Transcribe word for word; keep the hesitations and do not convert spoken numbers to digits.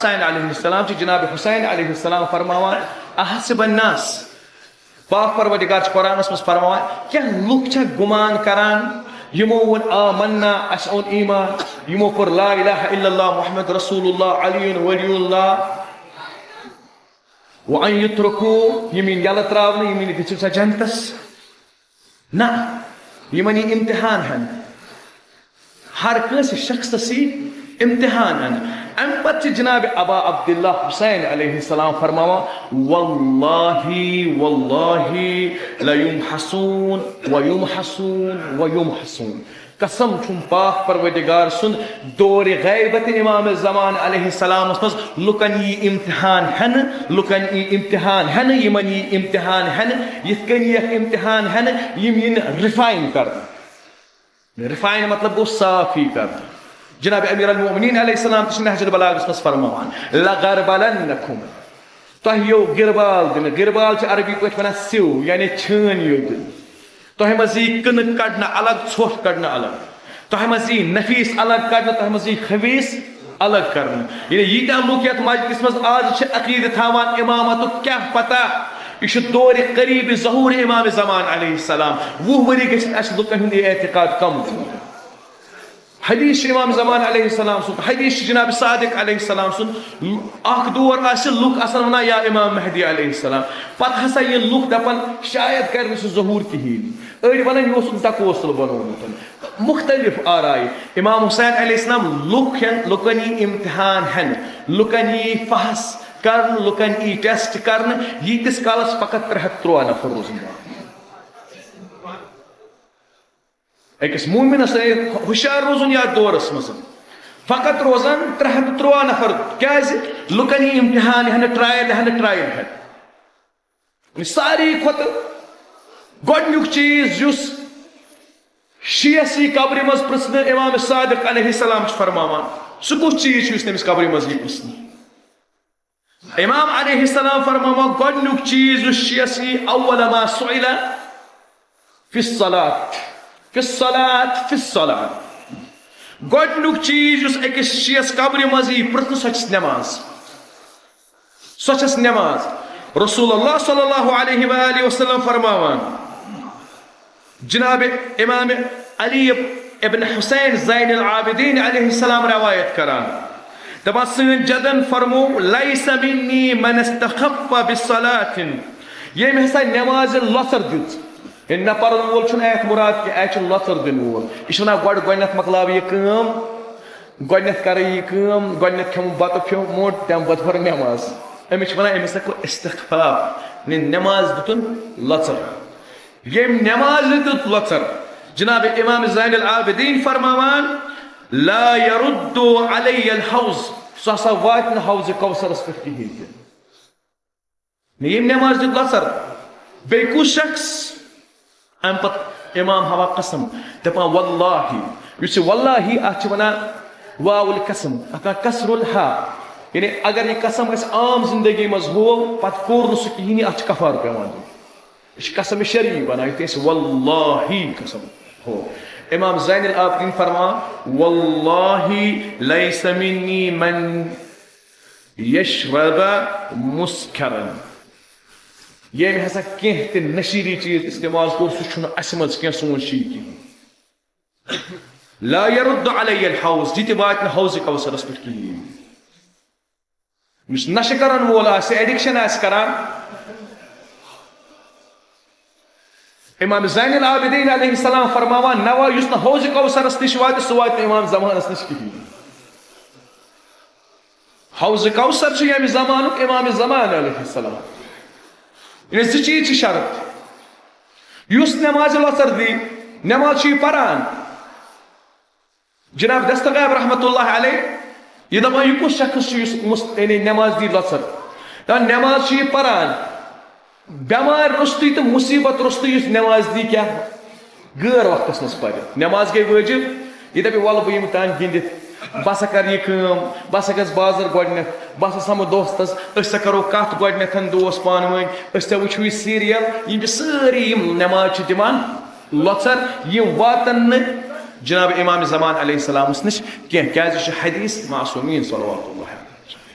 حسین علیہ السلام چھِ، جناب حسین علیہ السلام فرماوان، احسب الناس، پاک پروردگار چھُ قرآنس منٛز فرماوان، کیٛاہ لُکھ چھا گُمان کران یِمو ووٚن آمنا، اسہِ اوٚن ایمان، یِمو پوٚر لا الہ الا اللہ محمد رسول اللہ علی ولی اللہ، وان یترکو، یِم یِن یلہٕ تراونہٕ، یِم یِن گٔژھِو سا جنتس؟ نہ، یِمن یی امتحان ہن۔ ہر کٲنٛسہِ شخصس یی امتحان ہن۔ امہِ پتہٕ چھِ جناب ابا عبداللہ حسین علیہ السلام فرماوان، واللہ، واللہ، لیمحصون، ویمحصون، ویمحصون۔ قسم چھُم پاک پروردگار سُنٛد، دورِ غیبت امام زمان علیہ السلامس منٛز لُکن یی امتحان ہٮ۪نہٕ، لُکن یی امتحان ہٮ۪نہٕ، یِمن یی امتحان ہٮ۪نہٕ، یِتھ کٔنۍ یِیَکھ امتحان ہٮ۪نہٕ، یِم یِن refine کرنہٕ۔ Refine مطلب گوٚو صاف یی کرنہٕ۔ جناب امیر المومنین علیہ السلام تہِ چھِ نہج البلاغس منٛز فرماوان، لغربلنکم، تۄہہِ یِیو غربال دِنہٕ۔ غربال چھِ عربی پٲٹھۍ ونان سِو، یعنی چھٲنۍ یِیو دِنہٕ۔ تۄہہِ منٛز یی کٕنہٕ کڑنہٕ الگ، ژھۄٹھ کڑنہٕ الگ۔ تۄہہِ منٛز یی نفیس الگ کڑنہٕ، تۄہہِ منٛز یی خبیث الگ کرنہٕ۔ یعنی ییٖتیٛاہ لُکھ یتھ مجلس منٛز آز چھِ عقیدٕ تھاوان امامتُک، کیٛاہ پتہ، یہِ چھُ دورِ قریب ظہور امام زمان علیہ السلام۔ وُہ ؤری گٔژھِتھ اَسہِ لُکن ہُنٛد یہِ اعتقاد کم۔ حدیث چھُ امام زمان علیہ السلام سُنٛد، حدیث چھُ جناب صادق علیہ السلام سُنٛد۔ اکھ دور آسہِ لُکھ آسان ونان یا امام مہدی علیہ السلام، پتہٕ ہسا یِن لُکھ دپان شاید کرِ نہٕ سُہ ظہور کہیٖنۍ۔ أڑۍ ونان یہِ اوسُن دکوسل بنومُت۔ مختلف آرائے۔ امام حسین علیہ السلام لُکھ ہٮ۪ن، لُکن یی امتحان ہٮ۪نہٕ، لُکن یی فحص کرنہٕ، لُکن یی ٹیسٹ کرنہٕ، ییٖتِس کالس فقط ترٛےٚ ہتھ ترٛواہ نفر روزن۔ أکِس مومنس چھُ ہوشیار روزُن یتھ دورس منٛز۔ فقط روزن ترٛےٚ ہتھ تہٕ ترٛواہ نفر۔ کیازِ؟ لُکن یی امتحان ہٮ۪نہٕ، ٹرائل ہٮ۪نہٕ، ٹرائل ہٮ۪نہٕ۔ ساروی کھۄتہٕ گۄڈٕنیُک چیز یُس شیعس یی قبرِ منٛز پرژھنہٕ، امام صادق علیہ السلام چھُ فرماوان، سُہ کُس چیز چھُ یُس تٔمِس قبرِ منٛز یی پرژھنہٕ؟ امام علیہ السلام فرماوان، گۄڈٕنیُک چیز یُس شیعس یی، اول ما سئل فی الصلاۃ، فی الصلاۃ، فی الصلاۃ۔ گۄڈٕنیُک چیز یُس أکِس شیعس قبرِ منٛز یی پرژھنہٕ، سۄ چھِ نماز۔ سۄ چھِ نماز۔ رسول اللہ صلی اللہ علیہ وآلہ وسلم فرماوان، جناب امام علی ابن حسین زین العابدین علیہ السلام روایت کران، دپان، سٲنۍ جدن فرمو، لیس منی من استخف بصلاۃ، ییٚمۍ ہسا نمازِ لۄژر دِژ۔ ییٚلہِ نہ پرن وول چھُنہٕ اتھ مراد کینٛہہ، اتھ چھُ لۄژر دِنہٕ وول۔ یہِ چھُ ونان، گۄڈٕ، گۄڈٕنیتھ مۄکلاو یہِ کٲم، گۄڈٕنیتھ کرٕ یہِ کٲم، گۄڈٕنیتھ کھٮ۪مہٕ بتہٕ پھیوٚو موٚٹ، تمہِ پتہٕ پٔر نماز۔ أمِس چھِ ونان، أمِس ہسا کوٚر استخفاف، یعنی نماز دِتُن لۄژر۔ ییٚمۍ نمازِ دیُت لۄژر، جناب امام زین العابدین فرماوان، لا یرد علی الحوض، سُہ ہسا واتہِ نہٕ حوضِ کوثرس پٮ۪ٹھ کِہیٖنۍ تہِ۔ ییٚمۍ نماز دیُت لۄژر۔ بیٚیہِ کُس شخص؟ امہِ پتہٕ امام ہاوان قسم، دپان، واللہ، یُس یہِ واللہ، اتھ چھِ ونان واو القسم، اتھ ونان کسر الہا، یعنی اگر یہِ قسم اسہِ عام زندگی منٛز ہوو، پتہٕ کوٚر نہٕ سُہ کِہیٖنۍ، اتھ چھُ کفارٕ پٮ۪وان دیُن۔ یہِ چھِ قسم شرعی بنان، یُتھ أسۍ واللہ قسم ہو۔ امام زین العابدین فرمان، واللہ لیس منی من یشرب مسکرا، ییٚمۍ ہسا کینٛہہ تہِ نشیٖدی چیٖز استعمال کوٚر، سُہ چھُنہٕ اسہِ منٛز کینٛہہ، سون شی کِہیٖنۍ۔ لا یرد علی الحوض، یہِ تہِ واتہِ نہٕ حوضِ کوثرس پٮ۪ٹھ کِہیٖنۍ۔ یُس نشہٕ کرن وول آسہِ، ایڈکشن آسہِ کران، امام زین العابدین علیہ السلام فرماوان، نہ وا-، یُس نہٕ حوضِ کوثرس نِش واتہِ، سُہ واتہِ نہٕ امام زمانس نِش کِہیٖنۍ۔ حوضِ کوثر چھُ ییٚمہِ زمانُک امام زمان علیہ السلام۔ یعنی زٕ چیٖز چھِ شرط۔ یُس نمازِ لۄژر دی، نماز چھُ یہِ پران، جناب دستغیب رحمتہ اللہ علیہ، یہِ دپان، یہِ کُس شخص چھُ یُس مُس-، یعنی نماز دی لۄژر؟ دپان، نماز چھُ یہِ پران، بٮ۪مارِ روٚستُے تہٕ مُصیبت روٚستُے یُس نماز دی کیٛاہ؟ غٲر وقتس منٛز پرِ۔ نماز گٔے وٲجِب، یہِ دپہِ، وَلہٕ بہٕ یِمہٕ تام گِنٛدِتھ، بہٕ ہسا کرٕ یہِ کٲم، بہٕ ہسا گژھٕ بازر گۄڈٕنٮ۪تھ، بہٕ ہسا سمہٕ دوستس، أسۍ ہسا کرو کتھ گۄڈٕنٮ۪تھ دوستس پانہٕ ؤنۍ، أسۍ ہسا وٕچھو یہِ سیٖریل، یِم چھِ سٲری یِم نماز چھِ دِوان لۄژر، یِم واتن نہٕ جناب امام زمان علیہ السلامس نِش کینٛہہ، کیازِ یہِ چھُ حدیث معصومین صلوات اللہ